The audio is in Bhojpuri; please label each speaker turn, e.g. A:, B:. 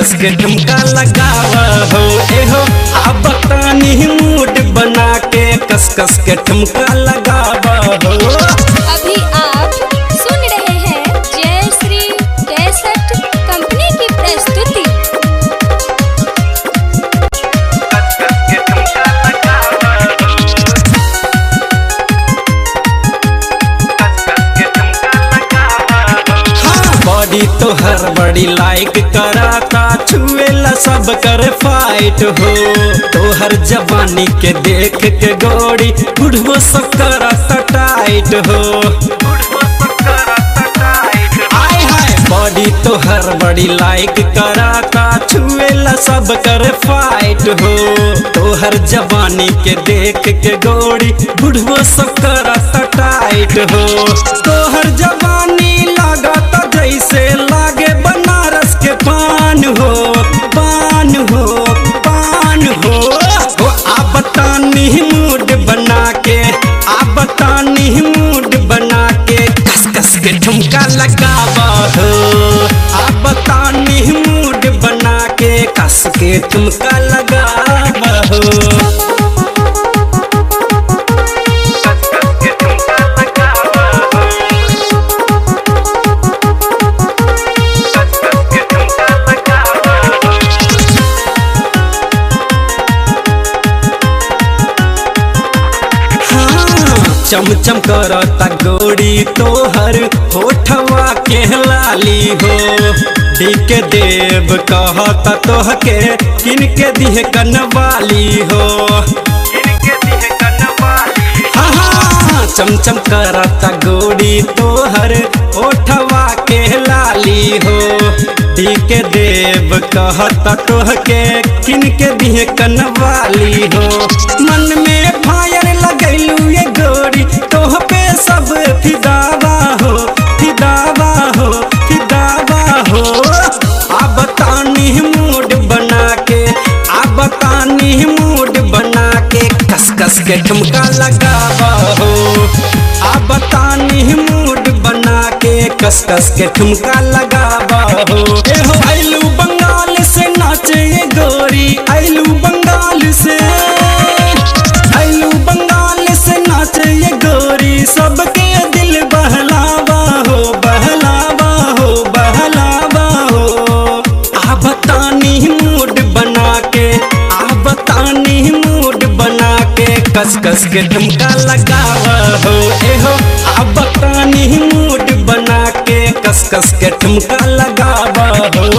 A: कस के ठुमका लगावा हो। एहो अब तानी मूड बना के कस कस के ठुमका लगावा हो।
B: अभी आप सुन रहे हैं जय श्री कैसेट कंपनी की प्रस्तुति।
A: बॉडी तो हर बड़ी लाइक कराता, छुएला सब कर फाइट हो। तोहर जवानी के देख के गोरी बुढ़वो सब करता टाइट हो। आय हाय बॉडी तो हर बड़ी लाइक कराता, छुएला सब कर फाइट हो। तोहर जवानी के देख के गोरी बुढ़वो सब करता टाइट हो। तोहर जवानी लागता जैसे लागे बनारस के पान हो, पान हो, पान हो। हो अब तानी मूड बना के, अब तानी मूड बना के कस कस के ठुमका लगावा हो। अब तानी मूड बना के कस के ठुमका लगावा हो। चमचम करता गोरी तोहर होठवा के लाली हो। डीके देव कहता तोहके किनके दिहे कनवाली हो। हाँ चमचम करता गोरी तोहर होठवा के लाली हो। डीके देव कहता तोहके किनके दिहे कनवाली हो। मन में फायर लगैलू ये गोरी तोह पे सब फिदावा हो, फिदावा हो, फिदावा हो। अब तानी मूड बना के, अब तानी मूड बना के कस कस के ठुमका लगावा हो। अब तानी मूड बना के कस कस के ठुमका लगावा हो। एहो आइलू बंगाल से नाचे ये गोरी, आइलू बंगाल से, आइलू बंगाल से नाचे ये गोरी, सबके दिल बहलावा हो, बहलावा हो, बहलावा हो। अब तानी मूड बना के, अब तानी मूड बना के कस कस के ठुमका लगावा हो। एहो अब तानी मूड बना के कस कस के ठुमका लगावा हो।